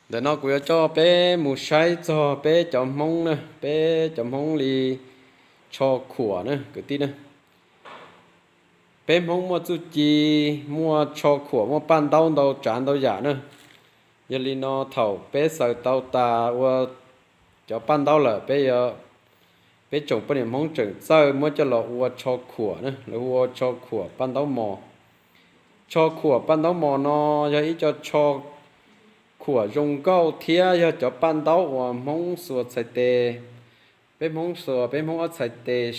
Ntawm no kuv yuav coj peb mus saib txog peb cov Hmoob na, peb cov Hmoob li tsho khuam na kwv tij na. Peb Hmoob muaj txuj ci, muaj tsho khuam, muaj paj ntaub ntau tsav ntau yam na. Yog li no thaum peb xaws tau tas ua cov paj ntaub lawm, peb, peb tsoom poj niam Hmoob tseem txawj muab coj los ua tsho khuam na, lawv hu ua tsho khuam paj ntaub mos. Tsho khuam paj ntaub mos no yog ib co tsho khuam zoo nkauj thiab yog cov paj ntaub uas Hmoob xuas txhais tes, peb Hmoob xuas peb Hmoob ob txhais tes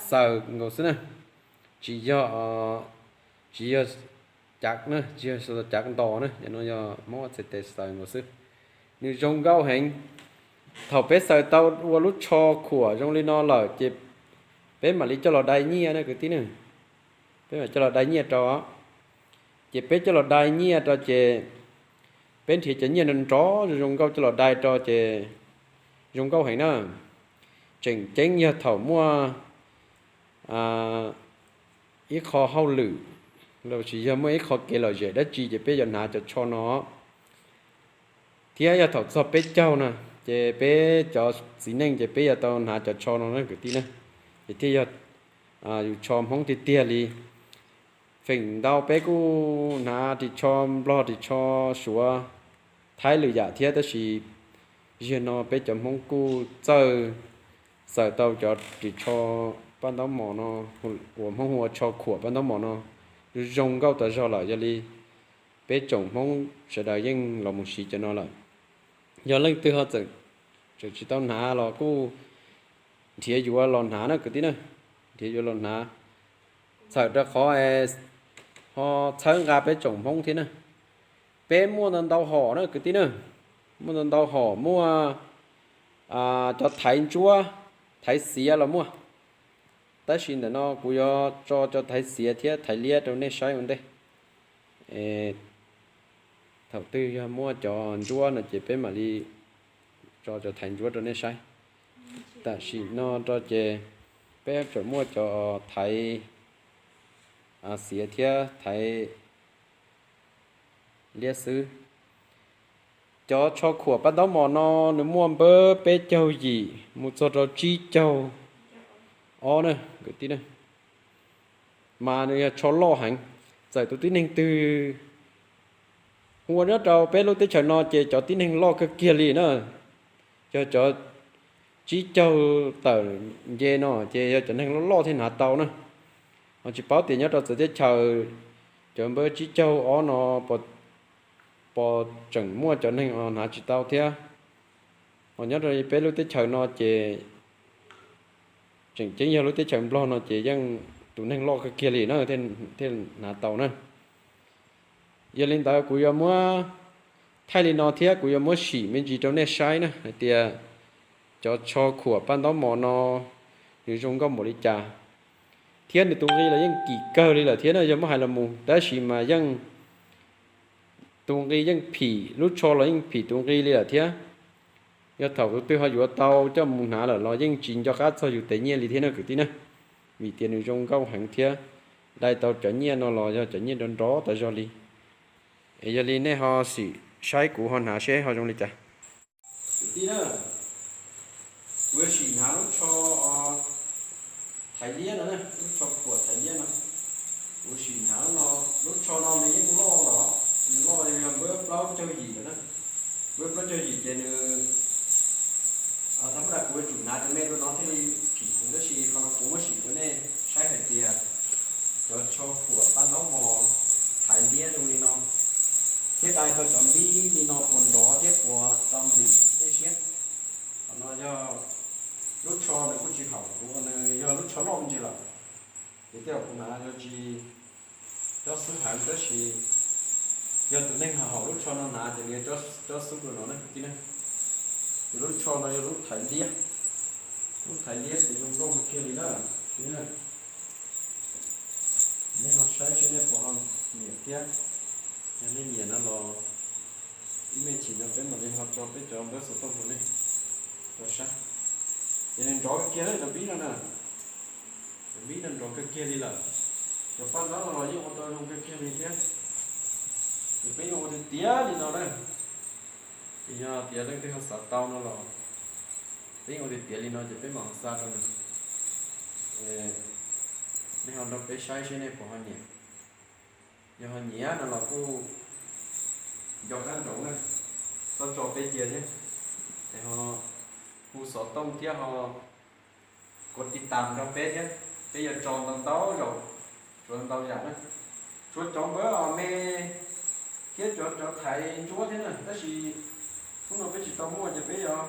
xaws nkaus xwb na, tsis yog, tsis yog cav na, tsis yog cav ntos na, no yog Hmoob ob txhais tes xaws nkaus xwb. Nws zoo nkauj heev. Thaum peb xaws tau ua lub tsho khuam zoo li no lawm ces peb mam li coj los dai nyiaj na kwv tij na. Peb mam coj los dai nyiaj rau. Ces peb coj los dai nyiaj rau ces peb nrhiav cov nyiaj nrov nrov zoo zoo nkauj coj los dai rau ces zoo nkauj heev na. Tseem ceeb yog thaum muaj ib qho hauj lwm los sis yog muaj ib qho kev lom zem dab tsi ces peb yuav hnav cov tsho no. Thiab yog thaum txog peb caug na, ces peb cov txiv neej ces peb yuav tau hnav cov tsho no na kwv tij na. Ces thiaj yog yus tsho Hmoob tiag tiag li. Feem ntau peb kuj hnav ris tsho Nplog, ris tsho Suav, Thaib lwm yam thiab, tab sis ziag no peb cov Hmoob kuj txawj xaws tau cov ris tsho paj ntaub mos no, uas Hmoob hu ua tsho khuam paj ntaub mos no zoo nkauj tas zog lawm. Yog li peb tsoom Hmoob sawv daws yeej los mus siv cov no lawm. Yog leej twg ho tseem tsis tau hnav los kuj nrhiav yuav los hnav na kwv tij na, nrhiav yuav los hnav. Txhawm rau qhov ho txhawb nqa peb tsoom Hmoob thiab na. Peb muaj ntau ntau hom na kwv tij na, muaj ntau ntau hom, muaj cov thaiv ntsuab, thaiv xiav los muaj. Tab sis ntawm no kuv yuav tso cov thaiv xiav thiab thaiv liab rau nej saib ua ntej. Thaum twg yog muaj cov ntsuab no ces peb mam li tso cov thaiv ntsuab rau nej saib. Tam sim no rau ces peb tseem muaj cov thaiv xiav thiab thaiv liab xwb. Cov tsho khuam paj ntaub mos no nws muaj npawb peb caug yim mus txog rau tsib caug ob na kwv tij na. Mas nws yog tsho loj heev. Txawm tus tib neeg twg hu ua nyob rau peb lub teb chaws no ces cov tib neeg loj kawg kiag li na. Yog cov tsib caug tawm nce no ces yog cov neeg loj loj thiaj hnav tau na. Ho tsis paub tias nyob rau txawv teb chaws cov npawb tsib caug ob no pos tseem muaj cov neeg hnav tsis tau thiab. Ho nyob rau peb lub teb chaws no ces tseem ceeb yog lub teb chaws Nplog no ces yeej tus neeg loj kawg kiag li na thiaj hnav tau na. Yog li ntawd kuv yuav muab thaij li no thiab kuv yuav muab sim me ntsis rau nej saib na hais tias cov tsho khuam paj ntaub mos no nws zoo nkauj npaum li cas, thiab nws tus nqi los yeej kim kawg li lawm thiab na. Yog muab hais los mus tab sis mas yeej tus nqi yeej phim, lub tsho los yeej phim tus nqi li lawm thiab. Yog thaum tus twg ho yuav tau coj mus hnav lawm los yeej tsis nco qab txog yus tes nyiaj li thiab na kwv tij na, vim tias nws zoo nkauj heev thiab dai tau cov nyiaj no los yog cov nyiaj nrov nrov tas zog li. Es yog li nej ho sim saib kuv ho hnav seb ho zoo li cas. Kwv tij na, kuv yuav sim hnav lub tsho thaiv liab no na, lub tsho khuam thaiv liab no. Kuv sim hnav no, lub tsho no nws yeej loj los, nws loj yog npawb plaub caug yim lawm na. Npawb plaub caug yim ces nws, thaum ntawd kuv yuav tsum hnav cov me dua no thiaj li phim kuv, tab sis qhov no kuv muab sim rau nej saib hais tias cov tsho khuam paj ntaub mos thaiv liab zoo li no thiab dai tau cov npib li no puas nrov thiab puas tau ntxim nej siab. Qhov no yog lub tsho nws kuj tsis haum kuv, nws yog lub tsho loj me ntsis lawm. Ces tej zaum kuv hnav yuav tsis cob xub heev, tab sis yog tus neeg haum lub tsho no hnav ces nws yuav cob xub dua no na kwv tij na. Ces lub tsho no yog lub thaiv liab, lub thaiv liab ces zoo nkauj kawg kiag li na. Nej ho saib seb nej puas ho nyiam thiab. Yog nej nyiam no los ib me chim no peb mam li ho tso peb cov npawb xov tooj rau nej tau saib. Ces nws nrov kawg kiag na cov npib no na. Cov npib no nrov kawg kiag li lawm. Cov paj ntaub no los yeej ua tau zoo kawg kiag li thiab. Ces peb yuav ua tiag tiag li no na. Ces yog tias leej twg ho xav tau no los peb ua tiav tiav li no ces peb mam ho xa rau nws. Nej ho nrog peb saib seb nej puas ho nyiam. Yog ho nyiam no los kuj nco qab ntsoov na, txhob tso peb cia thiab. Es ho hu xov tooj thiab ho kov tiv tam rau peb thiab, peb yuav tso ntau ntau zaus, tso ntau yam na. Tshuav cov npawb os me thiab cov, cov thaiv ntsuab thiab na, tab sis hnub no peb tsis tau muaj ces peb yuav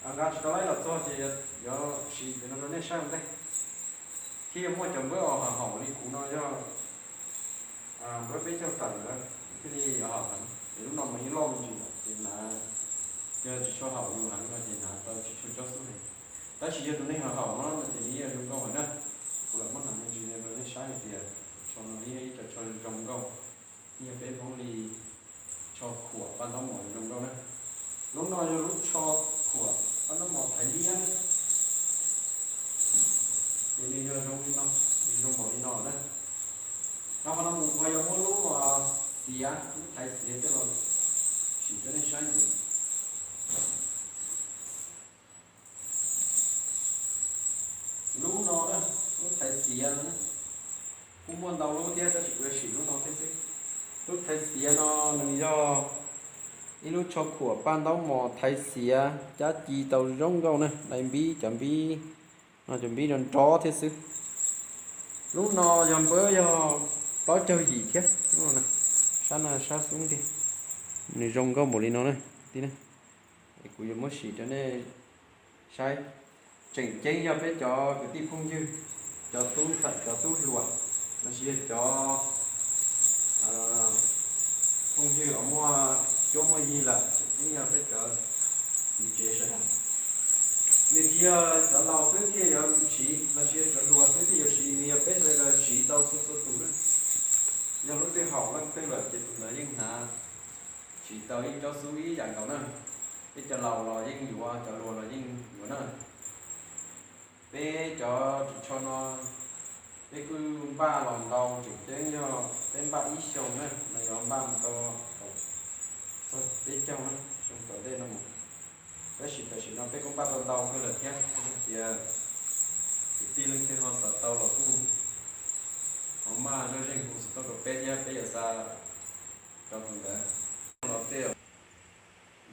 nqa tsis tau laib los txog ces yuav siv pem no rau nej saib ua ntej. Thiab yuav muaj cov npawb os haum haum li kuv no yog npawb peb caug tawm ntawd thiaj li yuav haum heev, es lub no mas yeej loj me ntsis lawm ces hnav, yog tsis tshua haum yus heev no ces hnav tau tsis tshua cob xub heev. Tab sis yog tus neeg haum haum no no ces nws yeej zoo nkauj heev na. Kuv lam muab hnav me ntsis rau nej saib hais tias tsho no yog ib co tsho zoo nkauj, yog peb Hmoob li tsho khuam paj ntaub mos zoo nkauj na. Lub no yog lub tsho khuam paj ntaub mos thaiv liab na. Ces nws yog zoo li no, nws zoo npaum li no na. Ho qhov no mus kuv ho yuav muab lub xiav, lub thaiv xiav coj los sim rau nej saib ntxiv. Lub no na, lub thaiv xiav no na, kuj muaj ntau lub thiab tab sis kuv yuav sim lub no thiab xwb. Lub thaiv xiav no nws yog ib lub tsho khuam paj ntaub mos thaiv xiav cab ci tau zoo nkauj na, dai npib cov npib no, cov npib nrov nrov thiab xwb. Lub no yog npawb yog plaub caug yim thiab, sab no sab xub ntiag. Nws zoo nkauj npaum li no na, tib na. Es kuv yuav muab sim rau nej saib. Tseem ceeb yog peb cov kwv tij phooj ywg, cov tub ntxhais cov tub hluas, los sis yog cov phooj ywg uas muaj cuab muaj yig lawm, tseem ceeb yog peb cov txiv tsev sawv daws. Nws tsis yog cov laus xwb thiaj yuav siv los sis yog cov hluas xwb thiaj yuav siv, nws yog peb sawv daws siv tau txhua txhua tus na. Yog lub twg haum leej twg lawm ces tus ntawd yeej hnav siv tau yeej cob xub ib yam nkaus na. Peb cov laus los yeej yuav, cov hluas los yeej yuav na. Peb cov ris tsho no peb kuj npaj los ntau, tseem ceeb yog peb npaj ib xyoos na, mas yuav npaj mus rau txog peb caug na, xyoo tom ntej no mus. Tab sis tam sim no peb kuj npaj tau ntau kawg lawm thiab, tias kwv tij leej twg ho xav tau los kuj ho maj zoj zeeg hu xov tooj rau peb thiab peb yuav xa rau tus ntawd los tej.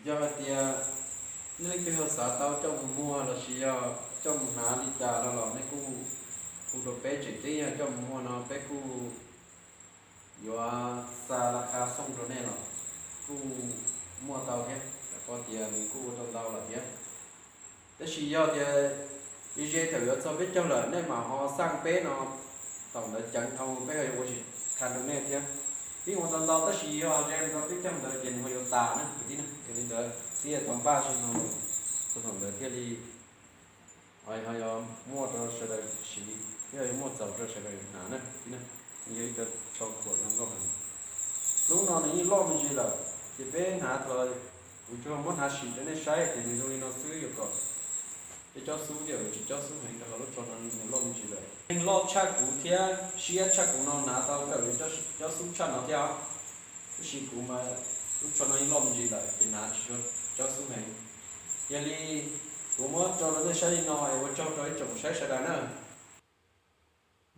Yog hais tias nej leej twg ho xav tau coj mus muag los sis yog coj mus hnav li cas no los nej kuj hu rau peb, tseem ceeb yog coj mus muag no peb kuj yuav xa laj kab xooj rau nej los kuj muaj tau thiab, rau qhov tias nws kuj ua tau ntau lawm thiab. Tab sis yog tias ib ze thaum yuav txog peb caug lawm nej mam ho xaj peb no, thaum ntawd ceev dhau peb ho yuav ua tsis tau rau nej thiab. Peb ua tau ntau tab sis yog ze txog peb caug ntawd ces nws ho yuav tas na kwv tij na. Yog li ntawd peb yuav tau npaj zeeg no, txog thaum ntawd thiaj li ho yuav muaj rau sawv daws siv, thiab yuav muaj txaus rau sawv daws hnav na. Yog ib co tsho khuam zoo nkauj heev. Lub no nws yeej loj me ntsis lawm, ces peb hnav tau, kuv tsuas muab hnav sim rau nej saib tias nws zoo li no xwb, yuav kom peb cob xub thiab tsis cob xub heev rau qhov lub tsho no nws loj me ntsis lawm. Neeg loj tshaj kuv thiab siab tshaj kuv no hnav tau coj los cob xub tshaj no thiab os. Tab sis kuv mas lub tsho no yeej loj me ntsis lawm ces hnav tsis tshua cob xub heev. Yog li kuv muab tso rau nej saib li no es ua tsaug rau ib tsoom saib sawv daws na.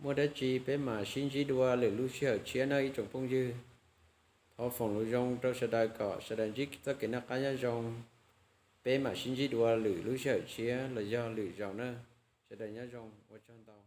Muaj dab tsi peb mam sib ntsib dua lwm lub sij hawm tshiab nawb ib tsoom phooj ywg. Thov foom lus zoo rau sawv daws kom sawv daws ntsib txoj kev noj qab nyob zoo. Peb mam sib ntsib dua lwm lub sij hawm tshiab los yog lwm zaus na. Sawv daws nyob zoo, ua tsaug ntau.